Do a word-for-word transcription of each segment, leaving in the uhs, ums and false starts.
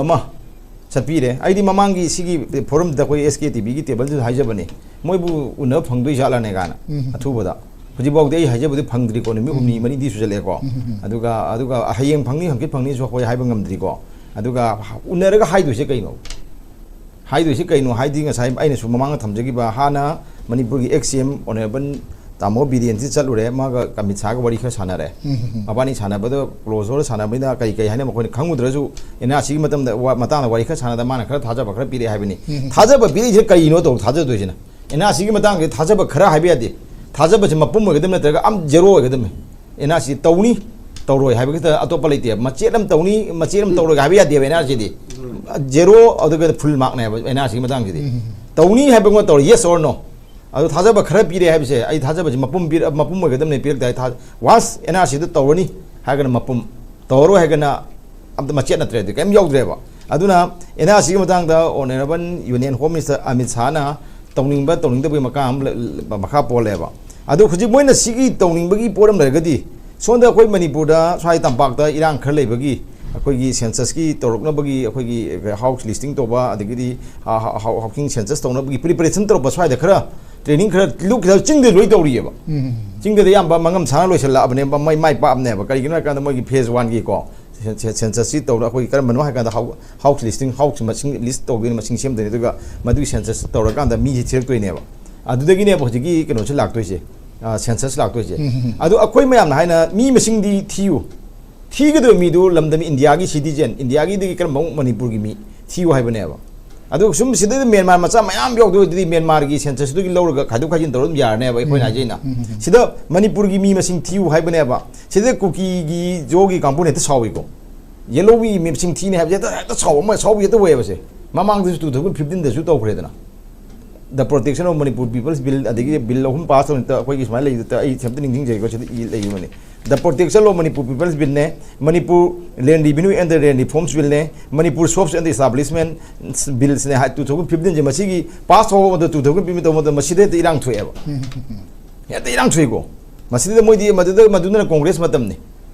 ꯑꯃ ꯆꯠꯄꯤꯔꯦ꯫ ꯑꯩꯗꯤ ꯃꯃꯥꯡꯒꯤ ꯁꯤꯒꯤ ꯐꯣꯔꯝꯗ ꯑꯩꯈꯣꯏ ꯑꯦꯁ ꯀꯦ ꯇꯤ ꯚꯤꯒꯤ ꯇꯦꯕꯜꯗꯨꯗ ꯍꯥꯏꯖꯕꯅꯤ, ꯃꯣꯏꯕꯨ ꯎꯅꯕ ꯐꯪꯗꯣꯏ ꯖꯥꯠꯂꯅꯦ ꯀꯥꯏꯅ꯫ ꯎꯝ꯫ ꯑꯊꯨꯕꯗ꯫ ꯍꯧꯖꯤꯛꯐꯥꯎꯗꯤ ꯑꯩ ꯍꯥꯏꯖꯕꯗꯤ ꯐꯪꯗ꯭ꯔꯤꯀꯣ, ꯅꯨꯃꯤꯠ ꯎꯝ꯫ ꯍꯨꯝꯅꯤ ꯃꯔꯤꯅꯤ ꯁꯨꯖꯜꯂꯛꯑꯦꯀꯣ꯫ ꯎꯝ, ꯎꯝ, ꯎꯝ꯫ ꯑꯗꯨꯒ, ꯑꯗꯨꯒ ꯍꯌꯦꯡ ꯐꯪꯅꯤ ꯍꯪꯆꯤꯠ ꯐꯪꯅꯤꯁꯨ ꯑꯩꯈꯣꯏ ꯍꯥꯏꯕ ꯉꯝꯗ꯭ꯔꯤꯀꯣ꯫ ꯑꯗꯨꯒ ꯎꯅꯔꯒ ꯍꯥꯏꯗꯣꯏꯁꯦ ꯀꯩꯅꯣ? ꯍꯥꯏꯗꯣꯏꯁꯤ ꯀꯩꯅꯣ ꯍꯥꯏꯗꯤ, ꯉꯁꯥꯏ ꯑꯩꯅꯁꯨ ꯃꯃꯥꯡꯗ ꯊꯝꯖꯈꯤꯕ, ꯍꯥꯟꯅ ꯃꯅꯤꯄꯨꯔꯒꯤ ꯑꯦꯛꯁ ꯁꯤ ꯑꯦꯝ ꯑꯣꯅꯔꯦꯕꯜ ꯇꯥꯃꯣ ꯕꯤꯔꯦꯟꯁꯤ ꯆꯠꯂꯨꯔꯦ, ꯃꯥꯒ ꯑꯃꯤꯠ ꯁꯥꯍꯒ ꯋꯥꯔꯤ ꯈꯔ ꯁꯥꯟꯅꯔꯦ꯫ ꯎꯝ, ꯎꯝ, ꯎꯝ꯫ ꯃꯕꯥꯅꯤ ꯁꯥꯟꯅꯕꯗ ꯀ꯭ꯂꯣꯖ ꯑꯣꯏꯔ ꯁꯥꯟꯅꯕꯅꯤꯅ ꯀꯔꯤ ꯀꯔꯤ ꯍꯥꯏꯅ ꯃꯈꯣꯏꯅ ꯈꯪꯉꯨꯗ꯭ꯔꯁꯨ, ꯑꯦꯟ ꯑꯥꯔ ꯁꯤꯒꯤ ꯃꯇꯝꯗ ꯋꯥ-, ꯃꯇꯥꯡꯗ ꯋꯥꯔꯤ ꯈꯔ ꯁꯥꯟꯅꯗ ꯃꯥꯅ ꯈꯔ ꯊꯥꯖꯕ ꯈꯔ ꯄꯤꯔꯛꯑꯦ ꯍꯥꯏꯕꯅꯤ꯫ ꯎꯝ, ꯎꯝ꯫ ꯊꯥꯖꯕ ꯄꯤꯔꯛꯏꯁꯦ ꯀꯩꯅꯣ ꯇꯧ ꯊꯥꯖꯗꯣꯏꯁꯤꯅ? ꯑꯦꯟ ꯑꯥꯔ ꯁꯤꯒꯤ ꯃꯇꯥꯡꯁꯦ ꯊꯥꯖꯕ ꯈꯔ ꯍꯥꯏꯕ ꯌꯥꯗꯦ꯫ ꯊꯥꯖꯕꯁꯦ ꯃꯄꯨꯝ ꯑꯣꯏꯒꯗꯕ ꯅꯠꯇ꯭ꯔꯒ ꯑꯝ ꯖꯦꯔꯣ ꯑꯣꯏꯒꯗꯕꯅꯤ꯫ ꯑꯦꯟ ꯑꯥꯔ ꯁꯤ ꯇꯧꯅꯤ, ꯇꯧꯔꯣꯏ ꯍꯥꯏꯕ ꯈꯛꯇ, ꯑꯇꯣꯞꯄ ꯂꯩꯇꯦ꯫ ꯃꯆꯦꯠ ꯑꯃ ꯇꯧꯅꯤ, ꯃꯆꯦꯠ ꯑꯃ ꯇꯧꯔꯣꯏ ꯍꯥꯏꯕ Yadav N R C D. Um. Zero ꯑꯗꯨꯒ ꯐꯨꯜ ꯃꯥꯔꯛꯅꯦ ꯍꯥꯏꯕ ꯑꯦꯟ ꯑꯥꯔ ꯁꯤꯒꯤ ꯃꯇꯥꯡꯁꯤꯗꯤ꯫ ꯎꯝ꯫ ꯇꯧꯅꯤ ꯍꯥꯏꯕ ꯑꯃ ꯇꯧꯔꯦ, yes or no꯫ ꯑꯗꯨ ꯊꯥꯖꯕ ꯈꯔ ꯄꯤꯔꯦ ꯍꯥꯏꯕꯁꯦ, ꯑꯩ ꯊꯥꯖꯕꯁꯤ ꯃꯄꯨꯝ ꯄꯤꯔ-, ꯃꯄꯨꯝ ꯑꯣꯏꯒꯗꯕꯅꯤ ꯄꯤꯔꯛꯇꯦ꯫ ꯑꯩ ꯊꯥ-, once ꯑꯦꯟ ꯑꯥꯔ ꯁꯤꯗꯨ ꯇꯧꯔꯅꯤ ꯍꯥꯏꯔꯒꯅ ꯃꯄꯨꯝ, ꯇꯧꯔꯔꯣꯏ ꯍꯥꯏꯔꯒꯅ ꯑꯝꯇ ꯃꯆꯦꯠ ꯅꯠꯇ꯭ꯔꯦ, ꯑꯗꯨ ꯀꯔꯤꯝ ꯌꯥꯎꯗ꯭ꯔꯦꯕ꯫ ꯑꯗꯨꯅ ꯑꯦꯟ ꯑꯥꯔ ꯁꯤꯒꯤ ꯃꯇꯥꯡꯗ honourable union home minister Amit ꯁꯥꯍꯅ ꯇꯧꯅꯤꯡꯕ ꯇꯧꯅꯤꯡꯗꯕꯒꯤ ꯃꯈꯥ ꯑꯃ ꯂꯩ-, ꯃꯈꯥ ꯄꯣꯜꯂꯦꯕ꯫ ꯑꯗꯣ ꯍꯧꯖꯤꯛ ꯃꯣꯏꯅ ꯁꯤꯒꯤ ꯇꯧꯅꯤꯡꯕꯒꯤ ꯄꯣꯠ ꯑꯃ ꯂꯩꯔꯒꯗꯤ, ꯁꯣꯝꯗ ꯑꯩꯈꯣꯏ ꯃꯅꯤꯄꯨꯔꯗ ꯁ꯭ꯋꯥꯏ ꯇꯝꯄꯥꯛꯇ ꯏꯔꯥꯡ ꯈꯔ ꯂꯩꯕꯒꯤ, ꯑꯩꯈꯣꯏꯒꯤ ꯁꯦꯟꯁꯁꯀꯤ ꯇꯧꯔꯛꯅꯕꯒꯤ, ꯑꯩꯈꯣꯏꯒꯤ ꯍꯥꯎꯁ ꯂꯤꯁꯇꯤꯡ ꯇꯧꯕ, ꯑꯗꯒꯤꯗꯤ ꯍꯥ-, ꯍꯥ-, ꯍꯥꯎ-, ꯍꯥꯎꯁꯤꯡ ꯁꯦꯟꯁꯁ ꯇꯧꯅꯕꯒꯤ ꯄ꯭ꯔꯤꯄꯦꯔꯦꯁꯟ ꯇꯧꯔꯛꯄ ꯁ꯭ꯋꯥꯏꯗ ꯈꯔ ꯇ꯭ꯔꯦꯅꯤꯡ ꯈꯔ ꯂꯨꯞ-, ꯈꯔ ꯆꯤꯡꯗ ꯂꯣꯏ ꯇꯧꯔꯤꯑꯕ꯫ ꯎꯝ꯫ ꯆꯤꯡꯗꯗꯤ ꯑꯌꯥꯝꯕ ꯃꯉꯝ ꯁꯥꯅ ꯂꯣꯏꯁꯤꯜꯂꯛꯑꯕꯅꯦꯕ, ꯃꯩ, ꯃꯥꯏ ꯄꯥꯛꯑꯕꯅꯦꯕ꯫ ꯀꯔꯤꯒꯤꯅꯣ ꯍꯥꯏ ꯀꯥꯟꯗ ꯃꯣꯏꯒꯤ ꯐꯦꯁ ꯋꯥꯟꯒꯤꯀꯣ, ꯁꯦꯟ-, ꯁꯦꯟ-, ꯁꯦꯟꯁꯁꯁꯤ ꯇꯧꯔ ꯑꯩꯈꯣꯏ ꯀꯔꯝꯕꯅꯣ ꯍꯥꯏ ꯀꯥꯟꯗ ꯍꯥꯎ-, ꯍꯥꯎꯁ ꯂꯤꯁꯇꯤꯡ, ꯍꯥꯎꯁ ꯃꯁꯤꯡ ꯂꯤꯁ ꯇꯧꯗꯣꯏꯅꯤ, ꯃꯁꯤꯡ ꯁꯦꯝꯗꯣꯏꯅꯤ, ꯑꯗꯨꯒ ꯃꯗꯨꯒꯤ ꯁꯦꯟꯁꯁ ꯇꯧꯔꯀꯥꯟꯗ ꯃꯤꯁꯦ ꯊꯤꯔꯛꯇꯣꯏꯅꯦꯕ꯫ ꯑꯗꯨꯗꯒꯤꯅꯦꯕ ꯍꯧꯖꯤꯛꯀꯤ ꯀꯩꯅꯣꯁꯦ ꯂꯥꯛꯇꯣꯏꯁꯦ, ꯑ, ꯁꯦꯟꯁꯁ ꯂꯥꯛꯇꯣꯏꯁꯦ꯫ ꯎꯝ, ꯎꯝ, ꯎꯝ꯫ ꯑꯗꯣ ꯑꯩꯈꯣꯏ ꯃꯌꯥꯝꯅ ꯍꯥꯏꯅ ꯃꯤ ꯃꯁꯤꯡꯗꯤ ꯊꯤꯌꯨ, ꯊꯤꯒꯗꯕ ꯃꯤꯗꯨ ꯂꯝꯗꯝ ꯏꯟꯗꯤꯌꯥꯒꯤ ꯁꯤꯇꯤꯖꯦꯟ, ꯏꯟꯗꯤꯌꯥꯒꯤꯗꯒꯤ ꯀꯔꯝꯕ ꯃꯅꯤꯄꯨꯔꯒꯤ ꯃꯤ ꯊꯤꯌꯨ ꯍꯥꯏꯕꯅꯦꯕ꯫ ꯑꯗꯨꯒ ꯁꯨꯝ ꯁꯤꯗꯩꯗ ꯃ꯭ꯌꯥꯟꯃꯥꯔ ꯃꯆꯥ ꯃꯌꯥꯝ ꯌꯥꯎꯗꯣꯏ ꯑꯣꯏꯗꯨꯗꯤ ꯃ꯭ꯌꯥꯟꯃꯥꯔꯒꯤ ꯁꯦꯟꯁꯁꯇꯨꯒꯤ ꯂꯧꯔꯒ ꯈꯥꯏꯗꯣꯛ ꯈꯥꯏꯖꯤꯟ ꯇꯧꯔ ꯑꯗꯨꯝ ꯌꯥꯔꯅꯦꯕ ꯑꯩꯈꯣꯏꯅ ꯎꯝ, ꯍꯥꯏꯖꯩꯅ꯫ ꯎꯝ, ꯎꯝ, ꯎꯝ꯫ ꯁꯤꯗ ꯃꯅꯤꯄꯨꯔꯒꯤ ꯃꯤ ꯃꯁꯤꯡ ꯊꯤꯌꯨ ꯍꯥꯏꯕꯅꯦꯕ꯫ ꯁꯤꯗ ꯀꯨꯀꯤꯒꯤ ꯖꯣꯒꯤ ꯀꯥꯡꯕꯨꯅ ꯍꯦꯛꯇ ꯁꯥꯎꯏꯀꯣ꯫ ꯌꯦꯜꯂꯣꯒꯤ ꯃꯤ ꯃꯁꯤꯡ ꯊꯤꯅꯤ ꯍꯥꯏꯕꯁꯦ ꯍꯦꯛꯇ, ꯍꯦꯛꯇ ꯁꯥꯎꯕ ꯑꯃ, ꯁꯥꯎꯕ ꯍꯦꯛꯇ ꯑꯣꯏꯌꯦꯕꯁꯦ꯫ ꯃꯃꯥꯡꯗꯁꯨ two thousand fifteen ꯗꯁꯨ ꯇꯧꯈ꯭ꯔꯦꯗꯅ꯫ The Protection of Manipur People's Bill, ꯑꯗꯒꯤ ꯕꯤꯜ ꯑꯍꯨꯝ ꯄꯥꯁ ꯇꯧꯅꯤꯡꯇ ꯑꯩꯈꯣꯏꯒꯤ ꯁꯨꯃꯥꯏꯅ ꯂꯩꯕꯗ ꯑꯩ ꯍꯦꯛꯇ ꯅꯤꯡꯁꯤꯡꯖꯩꯀꯣ, ꯁꯤꯗ ꯏ-, ꯂꯩꯕꯅꯤ꯫ The Protection of Manipur People's Bill ꯅꯦ, Manipur Land Revenue and the Land Reforms Bill ꯅꯦ, Manipur Shops and Establishment Bills ꯅꯦ ꯍꯥꯏ, two thousand fifteen ꯁꯦ ꯃꯁꯤꯒꯤ ꯄꯥꯁ ꯇꯧꯕ ꯃꯇꯝꯗ, two thousand fifteen ꯇꯧꯕ ꯃꯇꯝꯗ ꯃꯁꯤꯗ ꯍꯦꯛꯇ ꯏꯔꯥꯡ ꯊꯣꯛꯑꯦꯕ꯫ ꯍꯦꯛꯇ ꯏꯔꯥꯡ ꯊꯣꯛꯏꯀꯣ꯫ ꯃꯁꯤꯗ ꯃꯣꯏꯗꯤ ꯃꯗꯨꯗ, ꯃꯗꯨꯗꯅ ꯀꯣꯡꯒ꯭ꯔꯦꯁ ꯃꯇꯝꯅꯤ꯫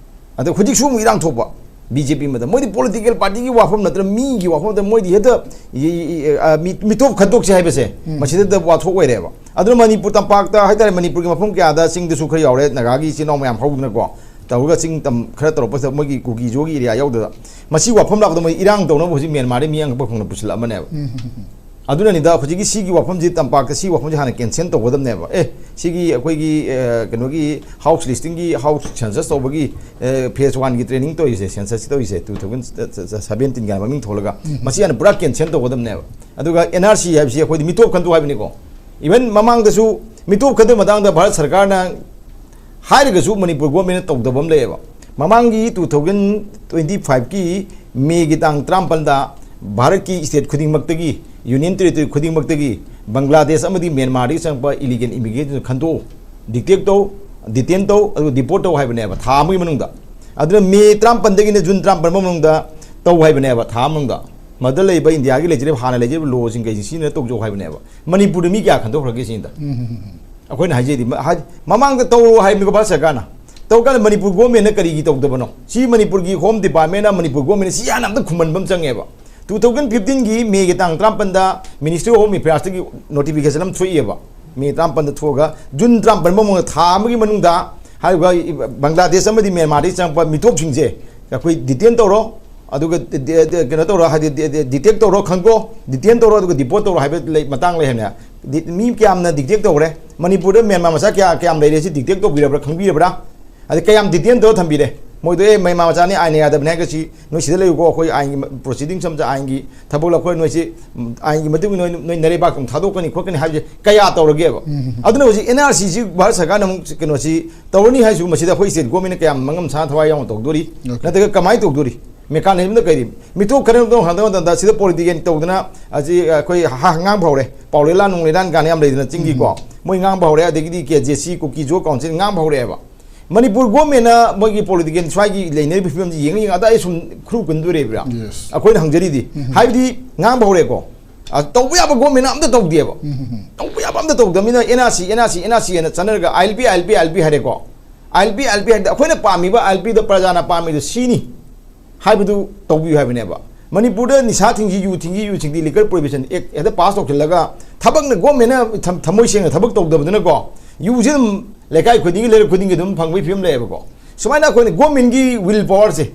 ꯑꯗꯣ ꯍꯧꯖꯤꯛꯁꯨ ꯑꯃꯨꯛ ꯏꯔꯥꯡ ꯊꯣꯛꯄ꯫ ꯕꯤ ꯖꯦ ꯄꯤ ꯑꯃꯗ ꯃꯣꯏꯗꯤ ꯄꯣꯂꯤꯇꯤꯀꯦꯜ ꯄꯥꯔꯇꯤꯒꯤ ꯋꯥꯐꯝ ꯅꯠꯇ꯭ꯔ, ꯃꯤꯒꯤ ꯋꯥꯐꯝ ꯅꯠꯇ꯭ꯔ, ꯃꯣꯏꯗꯤ ꯍꯦꯛꯇ ꯏ- ꯏ- ꯏ- ꯑ, ꯃꯤ- ꯃꯤꯇꯣꯞ ꯈꯟꯗꯣꯛꯁꯦ ꯍꯥꯏꯕꯁꯦ ꯃꯁꯤꯗ ꯋꯥꯊꯣꯛ ꯑꯣꯏꯔꯦꯕ꯫ ꯑꯗꯨꯅ ꯃꯅꯤꯄꯨꯔ ꯇꯝꯄꯥꯛꯇ ꯍꯥꯏꯇꯥꯔꯦ, ꯃꯅꯤꯄꯨꯔꯒꯤ ꯃꯐꯝ ꯀꯌꯥꯗ, ꯆꯤꯡꯗꯁꯨ ꯈꯔ ꯌꯥꯎꯔꯦ, ꯅꯥꯒꯥꯒꯤ ꯏꯆꯤꯜ ꯏꯅꯥꯎ ꯃꯌꯥꯝ ꯍꯧꯗꯅꯀꯣ, ꯇꯧꯔꯒ ꯆꯤꯡ ꯇꯝ ꯈꯔ ꯇꯧꯔꯛꯄꯁꯤꯗ ꯃꯣꯏꯒꯤ ꯀꯨꯀꯤ ꯖꯣꯒꯤ ꯑꯦꯔꯤꯌꯥ ꯌꯧꯗꯅ ꯃꯁꯤ ꯋꯥꯐꯝ ꯂꯥꯛꯄꯗ ꯃꯣꯏ ꯏꯔꯥꯡ ꯇꯧꯅꯕ ꯍꯧꯖꯤꯛ ꯃ꯭ꯌꯥꯟꯃꯥꯔꯗ ꯃꯤ ꯑꯉꯛꯄ ꯐꯪꯅ ꯄꯨꯁꯤꯜꯂꯛꯑꯃꯅꯦꯕ꯫ ꯑꯗꯨꯅꯅꯤꯗ ꯍꯧꯖꯤꯛꯀꯤ ꯁꯤꯒꯤ ꯋꯥꯐꯝꯁꯤ, ꯇꯝꯄꯥꯛꯇ ꯁꯤ ꯋꯥꯐꯝꯁꯤ ꯍꯥꯟꯅ ꯀꯦꯟꯁꯦꯜ ꯇꯧꯒꯗꯕꯅꯦꯕ꯫ ꯑꯦ, ꯁꯤꯒꯤ ꯑꯩꯈꯣꯏꯒꯤ ꯑ, ꯀꯩꯅꯣꯒꯤ ꯍꯥꯎꯁ ꯂꯤꯁꯇꯤꯡꯒꯤ, ꯍꯥꯎꯁ ꯁꯦꯟꯁꯁ ꯇꯧꯕꯒꯤ ꯐꯦꯁ ꯋꯥꯟꯒꯤ ꯇ꯭ꯔꯦꯅꯤꯡ ꯇꯧꯔꯤꯁꯦ, ꯁꯦꯟꯁꯁ ꯇꯧꯔꯤꯁꯦ, ꯇꯨ ꯊꯥꯎꯖꯟ ꯁꯕꯦꯟꯇꯤꯟ ꯀꯥꯏꯅ ꯃꯃꯤꯡ ꯊꯣꯜꯂꯒ ꯃꯁꯤ ꯍꯥꯟꯅ ꯄꯨꯔꯥ ꯀꯦꯟꯁꯦꯜ ꯇꯧꯒꯗꯕꯅꯦꯕ꯫ ꯑꯗꯨꯒ ꯑꯦꯟ ꯑꯥꯔ ꯁꯤ ꯍꯥꯏꯕꯁꯤ ꯑꯩꯈꯣꯏꯗꯤ ꯃꯤꯇꯣꯞ ꯈꯟꯗꯣꯛ ꯍꯥꯏꯕꯅꯤꯀꯣ꯫ ꯏꯚꯟ ꯃꯃꯥꯡꯗꯁꯨ ꯃꯤꯇꯣꯞ ꯈꯟꯗꯣꯛ ꯃꯇꯥꯡꯗ ꯚꯥꯔꯠ ꯁꯔꯀꯥꯔꯅ ꯍꯥꯏꯔꯒꯁꯨ ꯃꯅꯤꯄꯨꯔ ꯒꯣꯔꯃꯦꯟꯅ ꯇꯧꯗꯕ ꯑꯃ ꯂꯩꯌꯦꯕ꯫ ꯃꯃꯥꯡꯒꯤ ꯇꯨ ꯊꯥꯎꯖꯟ ꯇ꯭ꯋꯦꯟꯇꯤ ꯐꯥꯏꯚꯀꯤ ꯃꯦꯒꯤ ꯇꯥꯡ ꯇꯔꯥꯃꯥꯄꯜꯗ ꯚꯥꯔꯠꯀꯤ ꯁ꯭ꯇꯦꯠ ꯈꯨꯗꯤꯡꯃꯛꯇꯒꯤ, ꯌꯨꯅꯤꯌꯟ ꯇꯦꯔꯤꯇꯣꯔꯤ ꯈꯨꯗꯤꯡꯃꯛꯇꯒꯤ ꯕꯪꯒ꯭ꯂꯥꯗꯦꯁ ꯑꯃꯗꯤ ꯃ꯭ꯌꯥꯟꯃꯥꯔꯗꯒꯤ ꯆꯪꯉꯛꯄ ꯏꯂꯤꯒꯦꯜ ꯏꯃꯤꯒ꯭ꯔꯦꯟꯁꯤꯡ ꯈꯟꯗꯣꯛꯎ, ꯗꯤꯇꯦꯛ ꯇꯧ, ꯗꯤꯇꯦꯟ ꯇꯧ, ꯑꯗꯨꯒ ꯗꯤꯄꯣꯔꯠ ꯇꯧ ꯍꯥꯏꯕꯅꯦꯕ, ꯊꯥ ꯑꯃꯒꯤ ꯃꯅꯨꯡꯗ꯫ ꯑꯗꯨꯅ ꯃꯦ ꯇꯔꯥꯃꯥꯄꯜꯗꯒꯤꯅ ꯖꯨꯟ ꯇꯔꯥꯃꯥꯄꯜ ꯐꯥꯎ ꯃꯅꯨꯡꯗ ꯇꯧ ꯍꯥꯏꯕꯅꯦꯕ, ꯊꯥ ꯑꯃ ꯃꯅꯨꯡꯗ꯫ ꯃꯗꯨꯗ ꯂꯩꯕ ꯏꯟꯗꯤꯌꯥꯒꯤ ꯂꯩꯖꯔꯤꯕ, ꯍꯥꯟꯅ ꯂꯩꯖꯔꯤꯕ ꯂꯣꯁꯤꯡ ꯀꯩꯁꯤꯡ ꯁꯤꯖꯤꯟꯅ ꯇꯧꯖꯧ ꯍꯥꯏꯕꯅꯦꯕ꯫ ꯃꯅꯤꯄꯨꯔꯗ ꯃꯤ ꯀꯌꯥ ꯈꯟꯗꯣꯛꯈ꯭ꯔꯒꯦ ꯁꯤꯅꯤꯗ꯫ ꯑꯩꯈꯣꯏꯅ ꯍꯥꯏꯖꯩꯗꯤ, ꯃ-, ꯍꯥꯏ-, ꯃꯃꯥꯡꯗ ꯇꯧꯔꯣ ꯍꯥꯏꯕꯅꯤꯀꯣ ꯚꯥꯔꯠ ꯁꯔꯀꯥꯔꯅ꯫ ꯇꯧꯔꯀꯥꯟꯗ ꯃꯅꯤꯄꯨꯔ ꯒꯣꯔꯃꯦꯟꯅ ꯀꯔꯤꯒꯤ ꯇꯧꯗꯕꯅꯣ? ꯁꯤ ꯃꯅꯤꯄꯨꯔꯒꯤ ꯍꯣꯝ ꯗꯤꯄꯥꯔꯠꯃꯦꯟꯅ, ꯃꯅꯤꯄꯨꯔ ꯒꯣꯔꯃꯦꯟꯅ ꯁꯤ ꯍꯥꯟꯅ ꯑꯝꯇ ꯈꯨꯝꯍꯟꯕ ꯑꯃ ꯆꯪꯉꯦꯕ꯫ ꯇꯨ ꯊꯥꯎꯖꯟ ꯐꯤꯐꯇꯤꯟꯒꯤ ꯃꯦꯒꯤ ꯇꯥꯡ ꯇꯔꯥꯃꯥꯄꯜꯗ ꯃꯤꯅꯤꯁꯇ꯭ꯔꯤ ꯑꯣꯐ ꯍꯣꯝ ꯑꯦꯐꯤꯌꯔꯁꯇꯒꯤ ꯅꯣꯇꯤꯐꯤꯀꯦꯁꯟ ꯑꯃ ꯊꯣꯛꯏꯑꯕ꯫ ꯃꯦ ꯇꯔꯥꯃꯥꯄꯜꯗ ꯊꯣꯛꯑꯒ ꯖꯨꯟ ꯇꯔꯥꯃꯥꯄꯜ ꯐꯥꯎꯕ ꯊꯥ ꯑꯃꯒꯤ ꯃꯅꯨꯡꯗ ꯍꯥꯏꯔꯤꯕ ꯕꯪꯒ꯭ꯂꯥꯗꯦꯁ ꯑꯃꯗꯤ ꯃ꯭ꯌꯥꯟꯃꯥꯔꯗꯒꯤ ꯆꯪꯉꯛꯄ ꯃꯤꯇꯣꯞꯁꯤꯡꯁꯦ ꯑꯩꯈꯣꯏ ꯗꯤꯇꯦꯟ ꯇꯧꯔꯣ, ꯑꯗꯨꯒ ꯗꯤ-, ꯗꯤ-, ꯀꯩꯅꯣ ꯇꯧꯔꯣ, ꯍꯥꯏꯗꯤ ꯗꯤ-, ꯗꯤ-, ꯗꯤꯇꯦꯛ ꯇꯧꯔꯣ, ꯈꯪꯗꯣꯛꯑꯣ, ꯗꯤꯇꯦꯟ ꯇꯧꯔꯣ, ꯑꯗꯨꯒ ꯗꯤꯄꯣꯔꯠ ꯇꯧꯔꯣ ꯍꯥꯏꯕ ꯂꯩ, ꯃꯇꯥꯡ ꯂꯩ ꯍꯥꯏꯕꯅꯦ꯫ ꯗꯤ-, ꯃꯤ ꯀꯌꯥꯝꯅ ꯗꯤꯇꯦꯛ ꯇꯧꯈ꯭ꯔꯦ? ꯃꯅꯤꯄꯨꯔꯗ ꯃ꯭ꯌꯥꯟꯃꯥꯔ ꯃꯆꯥ ꯀꯌꯥ, ꯀꯌꯥꯝ ꯂꯩꯔꯦ, ꯁꯤ ꯗꯤꯇꯦꯛ ꯇꯧꯕꯤꯔꯕ꯭ꯔꯥ, ꯈꯪꯕꯤꯔꯕ꯭ꯔꯥ? ꯑꯗꯩ ꯀꯌꯥꯝ ꯗꯤꯇꯦꯟ ꯇꯧꯔ ꯊꯝꯕꯤꯔꯦ? ꯃꯣꯏꯗꯣ, "ꯑꯦ, ꯃ꯭ꯌꯥꯟꯃꯥꯔ ꯃꯆꯥꯅꯤ, ꯑꯥꯏꯟꯅ ꯌꯥꯗꯕꯅꯤ" ꯍꯥꯏꯔꯒ ꯁꯤ ꯅꯣꯏ ꯁꯤꯗ ꯂꯩꯌꯨꯀꯣ, ꯑꯩꯈꯣꯏ ꯑꯥꯏꯟꯒꯤ ꯃ-, ꯄ꯭ꯔꯣꯁꯤꯗꯤꯡꯁ ꯑꯃ ꯆꯠ-, ꯑꯥꯏꯟꯒꯤ ꯊꯕꯛ ꯂꯧꯈꯣꯏ, ꯅꯣꯏꯁꯤ, ꯎꯝ, ꯑꯥꯏꯟꯒꯤ ꯃꯇꯨꯡ ꯏꯟꯅ ꯅꯣꯏ, ꯅꯣꯏ ꯅꯔꯩꯕꯥꯛꯇ ꯑꯃꯨꯛ ꯊꯥꯗꯣꯛꯀꯅꯤ ꯈꯣꯠꯀꯅꯤ ꯍꯥꯏꯕꯁꯦ ꯀꯌꯥ ꯇꯧꯔꯒꯦꯕ? ꯎꯝ, ꯎꯝ, ꯎꯝ꯫ ꯑꯗꯨꯅ ꯍꯧꯖꯤꯛ ꯑꯦꯟ ꯑꯥꯔ ꯁꯤꯁꯤ ꯚꯥꯔꯠ ꯁꯔꯀꯥꯔꯅ ꯑꯃꯨꯛ ꯀꯩꯅꯣꯁꯤ ꯇꯧꯔꯅꯤ ꯍꯥꯏꯁꯨ, ꯃꯁꯤꯗ ꯑꯩꯈꯣꯏ ꯁ꯭ꯇꯦꯠ ꯒꯣꯔꯃꯦꯟꯅ ꯀꯌꯥꯝ ꯃꯉꯝ ꯁꯥ ꯊꯋꯥꯏ ꯌꯥꯎꯅ ꯇꯧꯗꯣꯔꯤ? ꯑꯣꯀꯦ꯫ ꯅꯠꯇ꯭ꯔꯒ ꯀꯃꯥꯏꯅ ꯇꯧꯗꯣꯔꯤ? ꯃꯦꯀꯥꯅꯤꯖꯝꯗ ꯀꯩꯗꯤ? ꯃꯤꯇꯣꯞ ꯈꯔ ꯇꯧ ꯍꯟꯗꯛ ꯃꯇꯝꯗ ꯁꯤꯗ ꯄꯣꯂꯤꯇꯤꯀꯦꯜ ꯇꯧꯗꯅ ꯑꯁꯤ ꯑꯩꯈꯣꯏ ꯍꯥ-, ꯉꯥꯡꯕ ꯍꯧꯔꯦ꯫ ꯄꯥꯎꯂꯦꯂꯥ ꯅꯨꯡꯂꯦꯂꯥꯟ ꯀꯥꯟꯅ ꯌꯥꯝ ꯂꯩꯗꯅ ꯆꯤꯡꯒꯤꯀꯣ꯫ ꯎꯝ꯫ ꯃꯣꯏ ꯉꯥꯡꯕ ꯍꯧꯔꯦ꯫ ꯑꯗꯒꯤꯗꯤ ꯀꯦ ꯖꯦ ꯁꯤ, ꯀꯨꯀꯤ ꯖꯣ ꯀꯥꯎꯟꯁꯤꯜ ꯉꯥꯡꯕ ꯍꯧꯔꯛꯑꯦꯕ꯫ ꯃꯅꯤꯄꯨꯔ ꯒꯣꯔꯃꯦꯟꯅ ꯃꯣꯏꯒꯤ ꯄꯣꯂꯤꯇꯤꯀꯦꯜ ꯁ꯭ꯋꯥꯏꯒꯤ ꯂꯩꯅꯔꯤꯕ ꯐꯤꯕꯝꯁꯤ ꯌꯦꯡꯉ ꯌꯦꯡꯉ ꯑꯗ ꯑꯩ ꯁꯨꯝ ꯈꯨꯔꯨ ꯀꯨꯟꯗꯣꯔꯦꯕ꯭ꯔꯥ? ꯌꯦꯁ꯫ ꯑꯩꯈꯣꯏꯅ ꯍꯪꯖꯔꯤꯗꯤ꯫ ꯎꯝ꯫ ꯍꯥꯏꯕꯗꯤ ꯉꯥꯡꯕ ꯍꯧꯔꯦꯀꯣ꯫ ꯑ, ꯇꯧꯕ ꯌꯥꯕ ꯒꯣꯔꯃꯦꯟꯅ ꯑꯝꯇ ꯇꯧꯗꯦꯕ꯫ ꯎꯝ, ꯎꯝ, ꯎꯝ꯫ ꯇꯧꯕ ꯌꯥꯕ ꯑꯝꯇ ꯇꯧꯗꯕꯅꯤꯅ N R C, N R C, N R C ꯍꯥꯏꯅ ꯆꯠꯅꯔꯒ I L P, I L P, I L P ꯍꯥꯏꯔꯦꯀꯣ꯫ I L P, I L P ꯍꯥꯏꯔꯗꯤ ꯑꯩꯈꯣꯏꯅ ꯄꯥꯝꯃꯤꯕ ꯑꯥꯏ ꯑꯦꯜ ꯄꯤꯗꯣ ꯄ꯭ꯔꯖꯥꯅ ꯄꯥꯝꯃꯤꯗꯣ ꯁꯤꯅꯤ꯫ ꯍꯥꯏꯕꯗꯨ ꯇꯧꯕꯤꯌꯨ ꯍꯥꯏꯕꯅꯦꯕ꯫ ꯃꯅꯤꯄꯨꯔꯗ ꯅꯤꯁꯥ ꯊꯤꯡꯁꯤ, ꯌꯨ ꯊꯤꯡꯁꯤ, ꯌꯨ ꯊꯤꯡꯁꯤ, Liquor Prohibition Act ꯍꯦꯛꯇ ꯄꯥꯁ ꯇꯧꯁꯤꯜꯂꯒ ꯊꯕꯛꯅ, ꯒꯣꯔꯃꯦꯟꯅ ꯊꯝ-, ꯊꯃꯣꯏ ꯁꯦꯡꯅ ꯊꯕꯛ ꯇꯧꯗꯕꯗꯨꯅꯀꯣ, ꯌꯨꯁꯦ ꯑꯗꯨꯝ ꯂꯩꯀꯥꯏ ꯈꯨꯗꯤꯡꯒꯤ, ꯂꯩꯔꯛ ꯈꯨꯗꯤꯡꯒꯤ ꯑꯗꯨꯝ ꯐꯪꯕꯒꯤ ꯐꯤꯕꯝ ꯂꯩꯌꯦꯕꯀꯣ꯫ ꯁꯨꯃꯥꯏꯅ ꯑꯩꯈꯣꯏꯅ ꯒꯣꯔꯃꯦꯟꯒꯤ will power ꯁꯦ,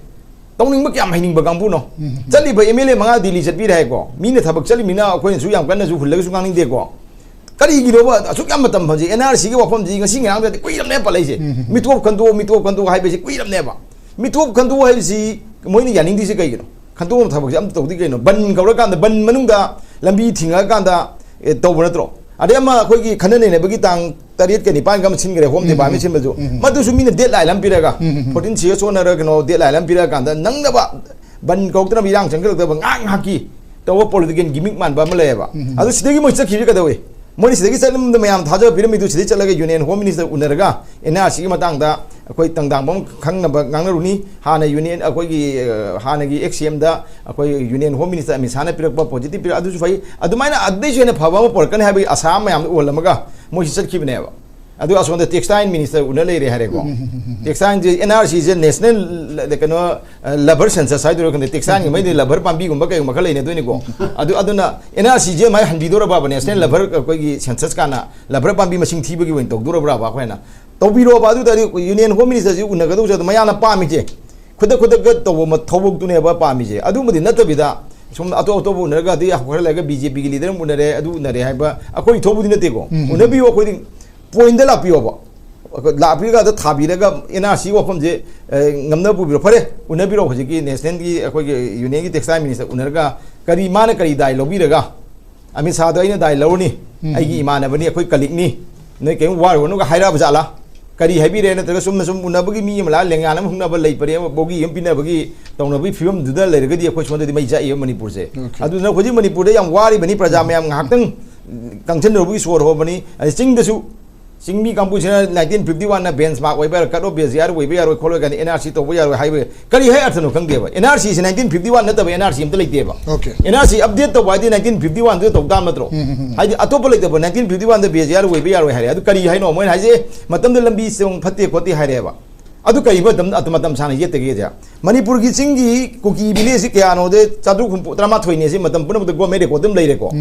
ꯇꯧꯅꯤꯡꯕ ꯀꯌꯥꯝ ꯍꯩꯅꯤꯡꯕ ꯀꯥꯡꯕꯨꯅꯣ꯫ ꯎꯝ꯫ ꯆꯠꯂꯤꯕ M L A ꯃꯉꯥ ꯗꯤꯜꯂꯤ ꯆꯠꯄꯤꯔꯦ ꯍꯥꯏꯀꯣ, ꯃꯤꯅ ꯊꯕꯛ ꯆꯠꯂꯤꯃꯤꯅ ꯑꯩꯈꯣꯏꯅꯁꯨ ꯌꯥꯝ ꯀꯟꯅꯁꯨ ꯍꯨꯜꯂꯒꯁꯨ ꯉꯥꯡꯅꯤꯡꯗꯦꯀꯣ꯫ ꯀꯔꯤꯒꯤꯅꯣꯕ ꯑꯁꯨꯛ ꯌꯥꯝ ꯃꯇꯝ ꯐꯪꯖꯩ? N R C ꯒꯤ ꯋꯥꯐꯝꯁꯤ ꯉꯁꯤ ꯉꯔꯥꯡꯗꯗꯤ ꯀꯨꯏꯔꯕꯅꯦ ꯄꯜꯂꯛꯏꯁꯦ꯫ ꯎꯝ꯫ ꯃꯤꯇꯣꯞ ꯈꯟꯗꯣꯛꯑꯣ, ꯃꯤꯇꯣꯞ ꯈꯟꯗꯣꯛꯑꯣ ꯍꯥꯏꯕꯁꯤ ꯀꯨꯏꯔꯕꯅꯦꯕ꯫ ꯃꯤꯇꯣꯞ ꯈꯟꯗꯣꯛꯑꯣ ꯍꯥꯏꯕꯁꯤ ꯃꯣꯏꯅ ꯌꯥꯅꯤꯡꯗ꯭ꯔꯤꯁꯦ ꯀꯩꯒꯤꯅꯣ? ꯈꯟꯗꯣꯛꯅꯕ ꯊꯕꯛꯁꯦ ꯑꯝꯇ ꯇꯧꯗꯦ ꯀꯩꯅꯣ? ꯕꯟ ꯀꯧꯔꯀꯥꯟꯗ, ꯕꯟ ꯃꯅꯨꯡꯗ ꯂꯝꯕꯤ ꯊꯤꯡꯉꯀꯥꯟꯗ, ꯑꯦ, ꯇꯧꯕ ꯅꯠꯇ꯭ꯔꯣ? ꯑꯗꯩ ꯑꯃ ꯑꯩꯈꯣꯏꯒꯤ ꯈꯟꯅ ꯅꯩꯅꯕꯒꯤ ꯇꯥꯡ ꯇꯔꯦꯠꯀ ꯅꯤꯄꯥꯟꯒ ꯑꯃ ꯁꯤꯟꯈ꯭ꯔꯦ, Home ꯎꯝ, Department ꯎꯝ, ꯁꯤꯟꯕꯁꯨ꯫ ꯎꯝ, ꯎꯝ꯫ ꯃꯗꯨꯁꯨ ꯃꯤꯅ deadline ꯑꯃ ꯄꯤꯔꯒ, ꯎꯝ, ꯎꯝ, ꯎꯝ꯫ Fourteen C S ꯑꯣꯟꯅꯔ ꯀꯩꯅꯣ deadline ꯑꯃ ꯄꯤꯔꯛꯑꯀꯥꯟꯗ ꯅꯪꯅꯕ ꯕꯟ ꯀꯧꯔꯛꯇꯅꯕ, ꯏꯔꯥꯡ ꯆꯪꯁꯤꯜꯂꯛꯇꯕ ꯉꯥꯏꯍꯥꯛ ꯉꯥꯏꯍꯥꯛꯀꯤ ꯇꯧꯕ political gimmick ꯃꯥꯟꯕ ꯑꯃ ꯂꯩꯌꯦꯕ꯫ ꯎꯝ, ꯎꯝ꯫ ꯑꯗꯨ ꯁꯤꯗꯒꯤ ꯃꯣꯏ ꯆꯠꯈꯤꯕꯁꯦ ꯀꯩꯗꯧꯋꯤ? ꯃꯣꯏꯅ ꯁꯤꯗꯒꯤ ꯆꯠꯂꯝꯗ ꯃꯌꯥꯝ ꯊꯥꯖꯕ ꯄꯤꯔꯝꯃꯤꯗꯨ ꯁꯤꯗꯩ ꯆꯠꯂꯒ Union Home Minister ꯎꯅꯔꯒ N R C ꯒꯤ ꯃꯇꯥꯡꯗ ꯑꯩꯈꯣꯏ ꯇꯪꯗꯥꯡꯕꯝ ꯈꯪꯅꯕ ꯉꯥꯡꯅꯔꯨꯅꯤ꯫ ꯍꯥꯟꯅ Union, ꯑꯩꯈꯣꯏꯒꯤ, ꯑ, ꯍꯥꯟꯅꯒꯤ Ex C M ꯗ ꯑꯩꯈꯣꯏ Union Home Minister ꯑꯃꯤꯠ ꯁꯥꯍꯅ ꯄꯤꯔꯛꯄ positive ꯄꯤꯔꯛ, ꯑꯗꯨꯁꯨ ꯐꯩ꯫ ꯑꯗꯨꯃꯥꯏꯅ ꯑꯗꯨꯗꯩꯁꯨ ꯍꯦꯟꯅ ꯐꯕ ꯑꯃ ꯄꯨꯔꯛꯀꯅꯤ ꯍꯥꯏꯕꯒꯤ ꯑꯁꯥ ꯃꯌꯥꯝꯗꯣ ꯎꯍꯜꯂꯝꯃꯒ ꯃꯣꯏꯁꯤ ꯆꯠꯈꯤꯕꯅꯦꯕ꯫ ꯑꯗꯨ ꯑꯁꯣꯝꯗ Textile Minister ꯎꯅ ꯂꯩꯔꯦ ꯍꯥꯏꯔꯦꯀꯣ꯫ ꯎꯝ, ꯎꯝ, ꯎꯝ, ꯎꯝ꯫ Textile ꯁꯦ N R C ꯁꯦ national ꯀꯩꯅꯣ, ꯑ, rubber census ꯍꯥꯏꯗꯣꯏꯔꯣ ꯈꯪꯗꯦ, textile ꯒꯤ ꯃꯩꯗꯤ rubber ꯄꯥꯝꯕꯤꯒꯨꯝꯕ ꯀꯩꯒꯨꯝꯕ ꯈꯔ ꯂꯩꯅꯗꯣꯏꯅꯤꯀꯣ꯫ ꯑꯗꯨ, ꯑꯗꯨꯅ N R C ꯁꯦ ꯑꯗꯨꯃꯥꯏꯅ ꯍꯟꯕꯤꯗꯣꯔꯕ, national rubber, ꯑꯩꯈꯣꯏꯒꯤ census ꯀꯥꯟꯅ rubber ꯄꯥꯝꯕꯤ ꯃꯁꯤꯡ ꯊꯤꯕꯒꯤ ꯑꯣꯏꯅ ꯇꯧꯗꯣꯔꯕ꯭ꯔꯕ ꯑꯩꯈꯣꯏꯅ? ꯇꯧꯕꯤꯔꯣꯕ꯫ ꯑꯗꯨ ꯇꯥꯔꯗꯤ Union Home Minister ꯁꯤ ꯎꯅꯒꯗꯧꯁꯦ ꯑꯗꯨ ꯃꯌꯥꯝꯅ ꯄꯥꯝꯃꯤꯁꯦ ꯈꯨꯗꯛ ꯈꯨꯗꯛꯇ ꯇꯧꯕ ꯃ-, ꯊꯕꯛꯇꯨꯅꯦꯕ ꯄꯥꯝꯃꯤꯁꯦ꯫ ꯑꯗꯨꯃꯗꯤ ꯅꯠꯇꯕꯤꯗ ꯁꯨꯝ ꯑꯇꯣꯞ ꯑꯇꯣꯞꯄ ꯎꯅꯔꯒ ꯑꯗꯩ ꯈꯔ ꯂꯩꯔꯒ B J P ꯒꯤ leader ꯑꯃ ꯎꯅꯔꯦ, ꯑꯗꯨ ꯎꯅꯔꯦ ꯍꯥꯏꯕ ꯑꯩꯈꯣꯏ ꯊꯣꯛꯄꯗꯤ ꯅꯠꯇꯦꯀꯣ꯫ ꯎꯝ, ꯎꯝ꯫ ꯎꯅꯕꯤꯌꯨ, ꯑꯩꯈꯣꯏꯗꯤ point ꯇ ꯂꯥꯛꯄꯤꯌꯣꯕ꯫ ꯑꯩꯈꯣꯏ ꯂꯥꯛꯄꯤꯔꯒ ꯑꯗ ꯊꯥꯕꯤꯔꯒ N R C ꯋꯥꯐꯝꯁꯦ, ꯑꯦ, ꯉꯝꯅꯕ ꯄꯨꯕꯤꯔꯣ꯫ ꯐꯔꯦ, ꯎꯅꯕꯤꯔꯣ꯫ ꯍꯧꯖꯤꯛꯀꯤ national ꯒꯤ ꯑꯩꯈꯣꯏꯒꯤ Union ꯒꯤ Textile Minister ꯎꯅꯔꯒ ꯀꯔꯤ, ꯃꯥꯅ ꯀꯔꯤ ꯗꯥꯏ ꯂꯧꯕꯤꯔꯒ ꯑꯃꯤꯠ ꯁꯥꯗꯣ ꯑꯩꯅ ꯗꯥꯏ ꯂꯧꯔꯅꯤ, ꯎꯝ꯫ ꯑꯩꯒꯤ ꯏꯃꯥꯟꯅꯕꯅꯤ, ꯑꯩꯈꯣꯏ colleague ꯅꯤ, ꯅꯣꯏ ꯀꯔꯤꯝ ꯋꯥꯔꯨꯔꯅꯨꯒ ꯍꯥꯏꯔꯛꯑꯕ ꯖꯥꯠꯂꯥ? ꯀꯔꯤ ꯍꯥꯏꯕꯤꯔꯦ? ꯅꯠꯇ꯭ꯔꯒ ꯆꯨꯝꯅ ꯁꯨꯝ ꯎꯅꯕꯒꯤ ꯃꯤ ꯑꯃ ꯂꯥꯛꯑ ꯂꯦꯡꯌꯥꯟ ꯑꯃ ꯍꯨꯛꯅꯕ ꯂꯩ ꯄꯔꯦꯡ ꯑꯃ ꯕꯣꯒꯤ ꯑꯃ ꯄꯤꯅꯕꯒꯤ ꯇꯧꯅꯕꯒꯤ ꯐꯤꯕꯝꯗꯨꯗ ꯂꯩꯔꯒꯗꯤ ꯑꯩꯈꯣꯏ ꯁꯣꯝꯗꯗꯤ ꯃꯩ ꯆꯥꯛꯏꯕ ꯃꯅꯤꯄꯨꯔꯁꯦ꯫ Okay꯫ ꯑꯗꯨꯅ ꯍꯧꯖꯤꯛ ꯃꯅꯤꯄꯨꯔꯗ ꯌꯥꯝ ꯋꯥꯔꯤꯕꯅꯤ ꯄ꯭ꯔꯖꯥ ꯃꯌꯥꯝ꯫ ꯉꯥꯏꯍꯥꯛꯇꯪ ꯀꯪꯁꯤꯟꯅꯔꯨꯕꯒꯤ ꯁꯣꯔ ꯍꯣꯟꯕꯅꯤ꯫ ꯑꯗꯩ ꯆꯤꯡꯗꯁꯨ ꯆꯤꯡꯃꯤ ꯀꯥꯡꯕꯨꯁꯤꯅ nineteen fifty one ꯅ benchmark ꯑꯣꯏꯕ ꯌꯥꯔꯣꯏ, cut off base ꯌꯥꯔꯣꯏ, ꯑꯣꯏꯕ ꯌꯥꯔꯣꯏ, ꯈꯣꯠꯂꯣꯏ ꯀꯥꯏꯅ N R C ꯇꯧꯕ ꯌꯥꯔꯣꯏ ꯍꯥꯏꯕ ꯀꯔꯤ ꯍꯥꯏ ꯑꯔꯊꯅꯣ ꯈꯪꯗꯦꯕ꯫ N R C ꯁꯤ nineteen fifty one ꯅꯠꯇꯕ N R C ꯑꯝꯇ ꯂꯩꯇꯦꯕ꯫ Okay꯫ N R C update ꯇꯧꯕ ꯍꯥꯏꯗꯤ nineteen fifty one ꯗꯨꯗ ꯇꯧ ꯇꯥꯕ ꯅꯠꯇ꯭ꯔꯣ? ꯎꯝ, ꯎꯝ, ꯎꯝ꯫ ꯍꯥꯏꯗꯤ ꯑꯇꯣꯞꯄ ꯂꯩꯇꯕ, nineteen fifty one ꯗ base ꯌꯥꯔꯣꯏ, ꯑꯣꯏꯕ ꯌꯥꯔꯣꯏ ꯍꯥꯏꯔꯦ꯫ ꯑꯗꯨ ꯀꯔꯤ ꯍꯥꯏꯅꯣ? ꯃꯣꯏꯅ ꯍꯥꯏꯁꯦ ꯃꯇꯝꯗ ꯂꯝꯕꯤ ꯁꯦ ꯐꯠꯇꯦ ꯈꯣꯠꯇꯦ ꯍꯥꯏꯔꯦꯕ꯫ ꯑꯗꯨ ꯀꯔꯤ ꯃꯇꯝ, ꯑꯗꯨ ꯃꯇꯝ ꯁꯥꯡꯅ ꯌꯦꯠꯇꯒꯦ? ꯃꯅꯤꯄꯨꯔꯒꯤ ꯆꯤꯡꯒꯤ ꯀꯨꯀꯤ ꯚꯤꯂꯦꯖꯁꯤ ꯀꯌꯥꯅꯣꯗ ꯆꯥꯇ꯭ꯔꯨꯛ ꯍꯨꯝꯐꯨ ꯇꯔꯥꯃꯥꯊꯣꯏꯅꯦ꯫ ꯁꯤ ꯃꯇꯝ ꯄꯨꯝꯅꯃꯛꯇ ꯒꯣꯔꯃꯦꯟ ꯔꯦꯀꯣꯔꯗ ꯑꯗꯨꯝ ꯂꯩꯔꯦꯀꯣ꯫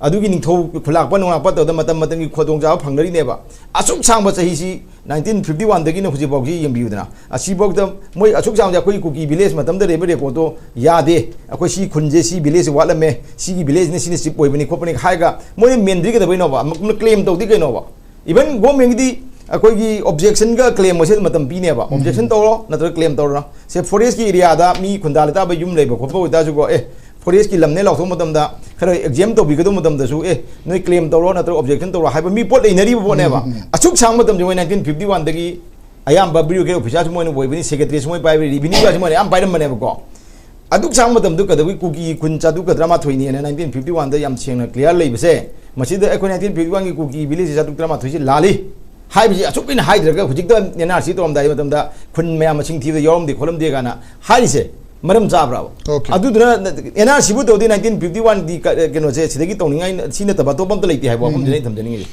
ꯑꯗꯨꯒꯤ ꯅꯤꯡꯊꯧ ꯈꯨꯂꯥꯛꯄ ꯅꯨꯡꯂꯥꯛꯄ ꯇꯧꯗ ꯃꯇꯝ ꯃꯇꯝꯒꯤ ꯈꯨꯗꯣꯡꯆꯥꯕ ꯐꯪꯅꯔꯤꯅꯦꯕ꯫ ꯑꯁꯨꯛ ꯁꯥꯡꯕ ꯆꯍꯤꯁꯤ, ꯅꯥꯏꯟꯇꯤꯟ ꯐꯤꯐꯇꯤ ꯋꯥꯟꯗꯒꯤꯅ ꯍꯧꯖꯤꯛꯐꯥꯎꯁꯤ ꯌꯦꯡꯕꯤꯌꯨꯗꯅ, ꯑꯁꯤꯐꯥꯎꯗ ꯃꯣꯏ ꯑꯁꯨꯛ ꯁꯥꯡꯕꯁꯦ ꯑꯩꯈꯣꯏꯒꯤ ꯀꯨꯀꯤ ꯚꯤꯂꯦꯖ ꯃꯇꯝꯗ ꯂꯩꯕ ꯔꯦꯀꯣꯔꯗꯇꯣ ꯌꯥꯗꯦ꯫ ꯑꯩꯈꯣꯏ ꯁꯤ ꯈꯨꯟꯁꯦ, ꯁꯤ ꯚꯤꯂꯦꯖꯁꯦ ꯋꯥꯠꯂꯝꯃꯦ, ꯁꯤꯒꯤ ꯚꯤꯂꯦꯖꯅ ꯁꯤꯅ ꯆꯤꯞ ꯑꯣꯏꯕꯅꯤ ꯈꯣꯠꯄꯅꯤ ꯍꯥꯏꯔꯒ ꯃꯣꯏꯅ ꯃꯦꯟꯗ꯭ꯔꯤ ꯀꯩꯗꯧꯕꯩꯅꯣꯕ? ꯑꯃꯨꯛꯅ ꯀ꯭ꯂꯦꯝ ꯇꯧꯗꯤ ꯀꯩꯅꯣꯕ? ꯏꯚꯟ ꯒꯣꯔꯃꯦꯟꯒꯤꯗꯤ ꯑꯩꯈꯣꯏꯒꯤ ꯑꯣꯕꯖꯦꯛꯁꯟꯒ ꯀ꯭ꯂꯦꯝꯒꯁꯦ ꯃꯇꯝ ꯄꯤꯅꯦꯕ꯫ ꯑꯣꯕꯖꯦꯛꯁꯟ ꯇꯧꯔꯣ ꯅꯠꯇ꯭ꯔꯒ ꯀ꯭ꯂꯦꯝ ꯇꯧꯔꯣ꯫ ꯁꯦ, ꯐꯣꯔꯦꯁꯀꯤ ꯑꯦꯔꯤꯌꯥꯗ ꯃꯤ ꯈꯨꯟꯗꯥ ꯂꯩꯇꯥꯕ ꯌꯨꯝ ꯂꯩꯕ ꯈꯣꯠꯄ ꯑꯣꯏꯇꯥꯔꯁꯨꯀꯣ, ꯑꯦ, ꯐꯣꯔꯦꯁꯀꯤ ꯂꯝꯅꯦ ꯂꯥꯎꯊꯣꯛꯄ ꯃꯇꯝꯗ, ꯈꯔ ꯑꯦꯛꯖꯦꯝ ꯇꯧꯕꯤꯒꯗꯧꯕ ꯃꯇꯝꯗꯁꯨ, ꯑꯦ, ꯅꯣꯏ ꯀ꯭ꯂꯦꯝ ꯇꯧꯔꯣ ꯅꯠꯇ꯭ꯔꯒ ꯑꯣꯕꯖꯦꯛꯁꯟ ꯇꯧꯔꯣ ꯍꯥꯏꯕ ꯃꯤ ꯄꯣꯠ ꯂꯩꯅꯔꯤꯕ ꯄꯣꯠꯅꯦꯕ꯫ ꯑꯁꯨꯛ ꯁꯥꯡꯕ ꯃꯇꯝꯁꯦ ꯃꯣꯏ ꯅꯥꯏꯟꯇꯤꯟ ꯐꯤꯐꯇꯤ ꯋꯥꯟꯗꯒꯤ ꯑꯌꯥꯝꯕ ꯕ꯭ꯌꯨꯔꯣꯀ꯭ꯔꯦꯠ ꯑꯣꯐꯤꯁꯥꯔꯁꯨ ꯃꯣꯏꯅ ꯑꯣꯏꯕꯅꯤ, ꯁꯦꯀ꯭ꯔꯦꯇꯔꯤꯁꯨ ꯃꯣꯏ ꯄꯥꯏꯕꯅꯤ, ꯔꯤꯚꯤꯅ꯭ꯌꯨꯒꯁꯨ ꯃꯣꯏꯅ ꯌꯥꯝ ꯄꯥꯏꯔꯝꯕꯅꯦꯕꯀꯣ꯫ ꯑꯗꯨꯛ ꯁꯥꯡꯕ ꯃꯇꯝꯗꯨ ꯀꯩꯗꯧꯕꯒꯤ ꯀꯨꯀꯤ ꯈꯨꯟ ꯆꯥꯇ꯭ꯔꯨꯛꯀ ꯇꯔꯥꯃꯥꯊꯣꯏꯅꯦꯅ ꯅꯥꯏꯟꯇꯤꯟ ꯐꯤꯐꯇꯤ ꯋꯥꯟꯗ ꯌꯥꯝ ꯁꯦꯡꯅ ꯀ꯭ꯂꯤꯌꯥꯔ ꯂꯩꯕꯁꯦ? ꯃꯁꯤꯗ ꯑꯩꯈꯣꯏ ꯅꯥꯏꯟꯇꯤꯟ ꯐꯤꯐꯇꯤ ꯋꯥꯟꯒꯤ ꯀꯨꯀꯤ ꯚꯤꯂꯦꯖꯁꯤ ꯆꯥꯇ꯭ꯔꯨꯛ ꯇꯔꯥꯃꯥꯊꯣꯏꯁꯤ ꯂꯥꯜꯂꯤ ꯍꯥꯏꯕꯁꯤ ꯑꯁꯨꯛ ꯀꯨꯏꯅ ꯍꯥꯏꯗ꯭ꯔꯒ ꯍꯧꯖꯤꯛꯇ ꯑꯦꯟ ꯑꯥꯔ ꯁꯤ ꯇꯧꯔꯝꯗꯥꯏ ꯃꯇꯝꯗ ꯈꯨꯟ ꯃꯌꯥꯝ ꯃꯁꯤꯡ ꯊꯤꯕꯗ ꯌꯥꯎꯔꯝꯗꯦ ꯈꯣꯠꯂꯝꯗꯦ ꯀꯥꯏꯅ ꯍꯥꯏꯔꯤꯁꯦ ꯃꯔꯝ ꯆꯥꯕ꯭ꯔꯥꯕ? Okay. ꯑꯗꯨꯗꯨꯅ ꯑꯦꯟ ꯑꯥꯔ ꯁꯤꯕꯨ ꯇꯧꯗꯤ ꯅꯥꯏꯟꯇꯤꯟ ꯐꯤꯐꯇꯤ ꯋꯥꯟꯗꯤ ꯀ-, ꯀꯩꯅꯣꯁꯦ ꯁꯤꯗꯒꯤ ꯇꯧꯅꯤꯡꯉꯥꯏ ꯁꯤ ꯅꯠꯇꯕ ꯑꯇꯣꯞꯄ ꯑꯝꯇ ꯂꯩꯇꯦ ꯍꯥꯏꯕ ꯋꯥꯐꯝꯁꯤꯅ ꯑꯩꯅ ꯊꯝꯖꯅꯤꯡꯉꯤꯁꯦ꯫